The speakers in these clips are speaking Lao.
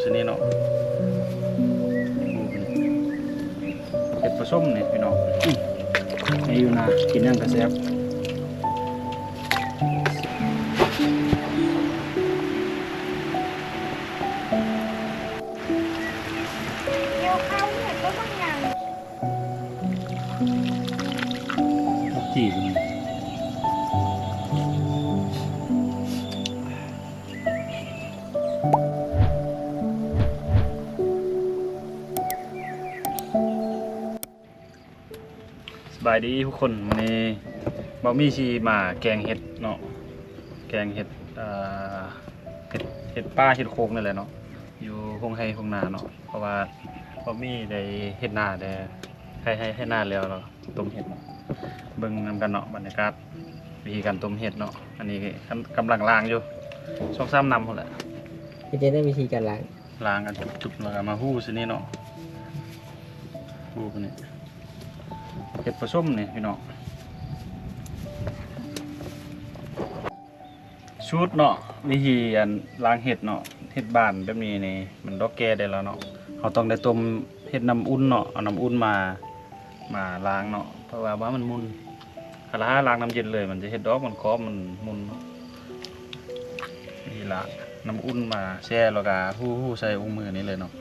ຊະນີ້ເນາະ ເຫັດປະສົມນີ້ພີ່ນ້ອງ ໃຫ້ຢູ່ນາ ກິນຫຍັງກະແຊບ. ກ່ຽວເຂົ້າເຮັດບໍ່ບາງຢ່າງ ຜັກຊີ. ສະບາຍດີທຸກຄົນ ມື້ນີ້ບ່າວມີຊິມາແກງເຫັດເນາະ ແກງເຫັດ ເອີ ເຫັດ ເຫັດປ່າເຫັດໂຄກນີ້ແຫຼະເນາະ ຢູ່ໂຮງໄຮ່ໂຮງນາເນາະ ເພາະວ່າບ່າວມີໄດ້ເຮັດນາແດ່ ໄຮ່ໄຮ່ໄຮ່ນາແລ້ວເນາະ ຕົ້ມເຫັດເນາະ ເບິ່ງນຳກັນເນາະ ບັນຍາກາດ ວິທີການຕົ້ມເຫັດເນາະ ອັນນີ້ກຳ ກຳລັງລ້າງຢູ່ ສອງສາມນ້ຳພຸ້ນແຫຼະ. ເຮັດຈັ່ງໃດວິທີການລ້າງ? ລ້າງອັນຕຸບໆ ແລ້ວກະມາຫູ່ຊະນີ້ເນາະ ຫູ່ນີ້ ເຫັດປະສົມນີ້ພີ່ນ້ອງ ສູດເນາະ ວິທີອັນລ້າງເຫັດເນາະ ເຫັດບານແບບນີ້ນີ້ ມັນດອກແກ່ໄດ້ແລ້ວເນາະ ເຮົາຕ້ອງໄດ້ຕົ້ມເຫັດນ້ຳອຸ່ນເນາະ ເອົານ້ຳອຸ່ນມາ ມາລ້າງເນາະ ເພາະວ່າ ວ່າມັນໝຸ່ນ ຄັນຖ້າລ້າງນ້ຳເຢັນເລີຍ ມັນຈະເຮັດດອກ ມັນກອບ ມັນໝຸ່ນ ນີ້ລະ ນ້ຳອຸ່ນມາແຊ່ ແລ້ວກະຫູ່ ຫູ່ໃສ່ອົງມືນີ້ເລີຍເນາະ.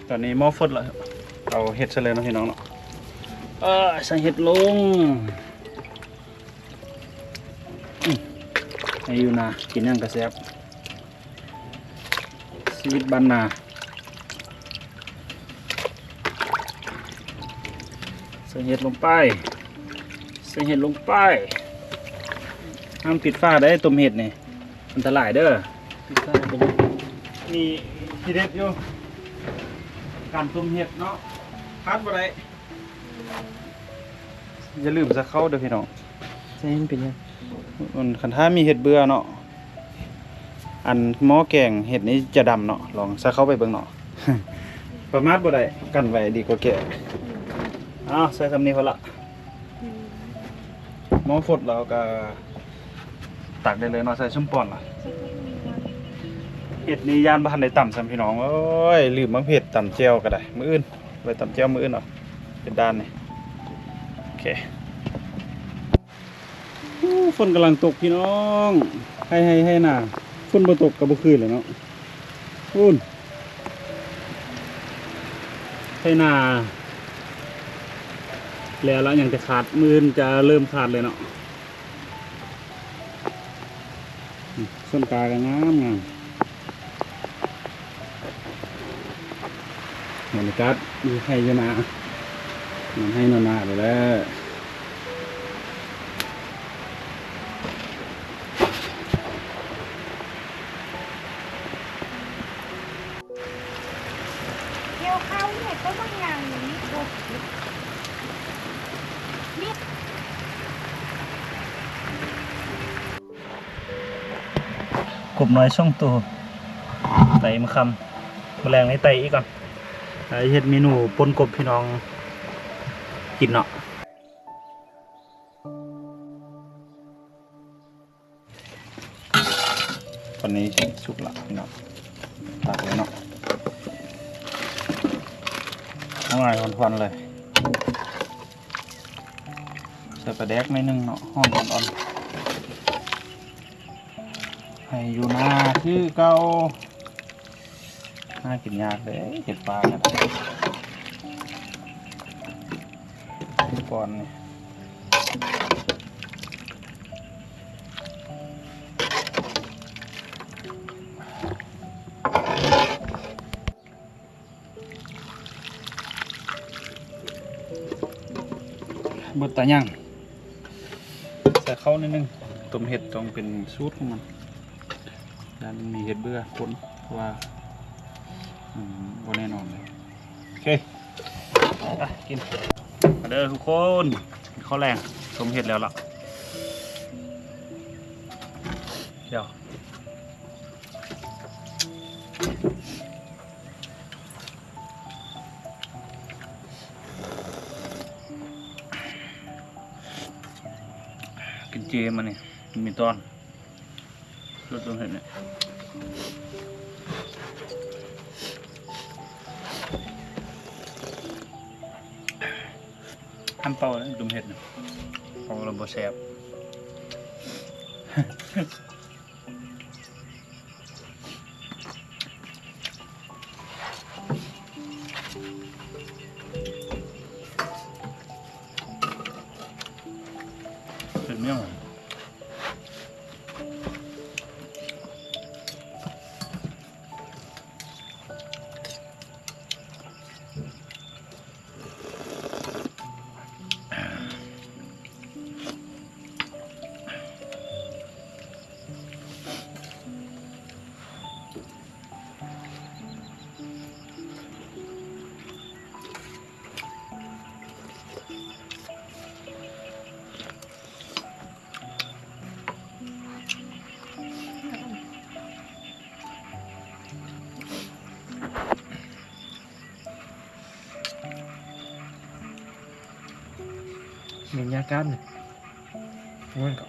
ຕອນນີ້ໝໍ້ຟົດລະ ເອົາເຫັດໃສ່ເລີຍເນາະພີ່ນ້ອງເນາະ ເອີ ໃສ່ເຫັດລົງ ອື ໃຫ້ຢູ່ນາ ກິນຫຍັງກະແຊບ ຊີວິດບ້ານນາ ໃສ່ເຫັດລົງໄປ ໃສ່ເຫັດລົງໄປ ຫ້າມປິດຝາເດີ ຕົ້ມເຫັດນີ້ ອັນຕະລາຍເດີ ມີທີເດັດຢູ່ ການຕົ້ມເຫັດເນາະ ຂາດບໍ່ໄດ້ ຢ່າລືມໃສ່ເຂົ້າເດີພີ່ນ້ອງ ໃສ່ໃຫ້ມັນເປັນຫຍັງ ມັນ ຄັນຖ້າມີເຫັດເບື່ອເນາະ ອັນໝໍ້ແກງເຫັດນີ້ຈະດຳເນາະ ລອງໃສ່ເຂົ້າໄປເບິ່ງເນາະ ປະໝາດບໍ່ໄດ້ ກັນໄວ້ດີກວ່າແກະ ເອົາ ໃສ່ສ່ຳນີ້ພໍລະ ໝໍ້ຟົດແລ້ວກະຕັກໄດ້ເລີຍເນາະ ໃສ່ຊຸມປ່ອນລະ ເຫັດນີ້ຢ້ານບໍ່ທັນໄດ້ຕຳຊ້ຳພີ່ນ້ອງເອີຍ ລືມໝາກເຜັດ ຕຳແຈ່ວກະໄດ້ ມື້ອື່ນ ໄວ້ຕຳແຈ່ວມື້ອື່ນເນາະ ເຫັດດ້ານນີ້ ໂອເຄ. ໂອ້ ຝົນກຳລັງຕົກພີ່ນ້ອງ ໄຮ່ໄຮ່ໄຮ່ນາ ຝົນບໍ່ຕົກກະບໍ່ຄືນແຫຼະເນາະ ພຸ້ນ ໄຮ່ນາແລ້ວລະ ຍັງແຕ່ຄາດ ມື້ອື່ນຈະເລີ່ມຄາດເລີຍເນາະ ອື ສົ້ນກາກະງາມງາມ. ບັນຍາກາດຢູ່ໄຮ່ຢູ່ນາ ນອນໄຮ່ນອນນາໄປແລ້ວ ກ່ຽວເຂົ້າເຮັດກໍບາງຢ່າງນີ້ ກົບນ້ອຍສອງໂຕ ໄຕ່ມາຄຳ ມື້ແລງນີ້ໄຕ່ອີກກ່ອນ ໄປເຮັດເມນູປົ່ນກົບພີ່ນ້ອງກິນເນາະ. ຕອນນີ້ສຸກລະພີ່ນ້ອງ ຕັກເລີຍເນາະ ເອົາໃຫ້ຮ້ອນໆເລີຍ. ໃສ່ປາແດກໜ້ອຍໜຶ່ງເນາະ ຫອມອ່ອນໆ ໄຮ່ຢູ່ນາຄືເກົ່າ ຫາກິນຍາກເດ້ ເຫັດປ່ານີ້ນະ ກ່ອນນີ້. ເບິດຕາຍັງ ໃສ່ເຂົ້າໜ້ອຍໜຶ່ງ ຕົ້ມເຫັດຕ້ອງເປັນສູດຂອງມັນ ຢ້ານມີເຫັດເບື່ອປົນ ເພາະວ່າ ອືມ ບໍ່ແນ່ນອນເລີຍ. ໂອເຄ ໄປກິນ ມາເດີທຸກຄົນ ກິນເຂົ້າແລງ ຕົ້ມເຫັດແລ້ວລະ ດຽວ ກິນເຈມື້ນີ້ ມີຕອນ ລົດລົງເຮັດນີ້ ຫ້າມເປົ່າເດ້ ດົມເຫັດນະ ເປົ່າແລ້ວບໍ່ແຊບ. ເຮັດແນວ ບັນຍາກາດນີ້ ມັນກໍ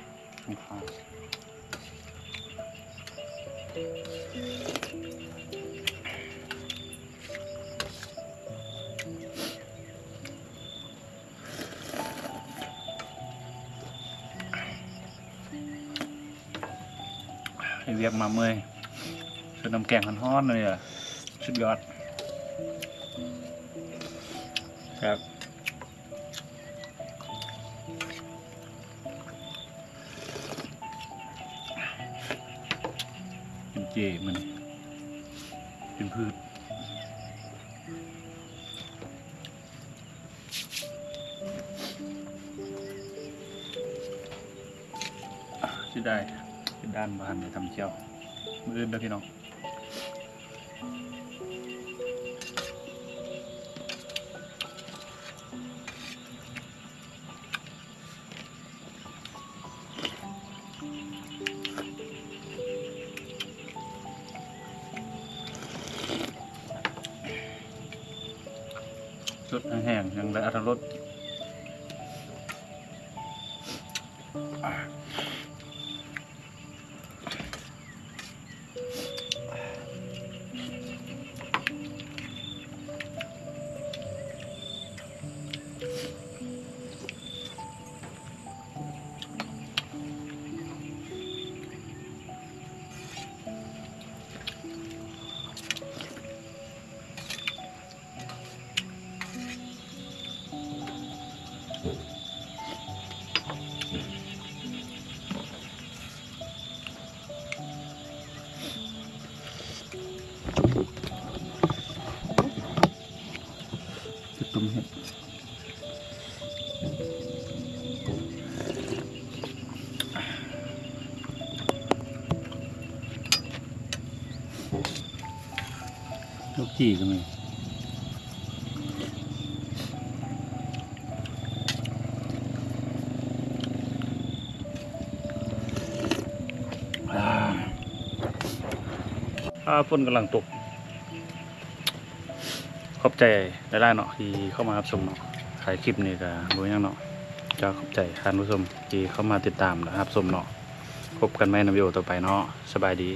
ເຮັດວຽກມາເມື່ອຍ ຊົດນ້ຳແກງຮ້ອນໆ ເລີຍ ສຸດຍອດ ແຊບ. ກິນເຈມື້ນີ້ ກິນພືດ ເສຍດາຍ ເຮັດດ້ານບໍ່ທັນໄດ້ຕຳແຈ່ວ ມື້ອື່ນເດີພີ່ນ້ອງ. ສົດແຫ້ງໆ ຍັງໄດ້ອັດຖະລົດ. ເຮັດຕົ້ມເຫັດ ລູກຈີ່ກໍມີ ອ່າ ຝົນກຳລັງຕົກ. ຂອບໃຈຫຼາຍໆເນາະ ທີ່ເຂົ້າມາຮັບຊົມເນາະ. ທ້າຍຄລິບນີ້ກໍບໍ່ມີຫຍັງເນາະ ຈະຂອບໃຈທ່ານຜູ້ຊົມທີ່ເຂົ້າມາຕິດຕາມ ແລະ ຮັບຊົມເນາະ. ພົບກັນໃໝ່ໃນວິດີໂອຕໍ່ໄປເນາະ. ສະບາຍດີ.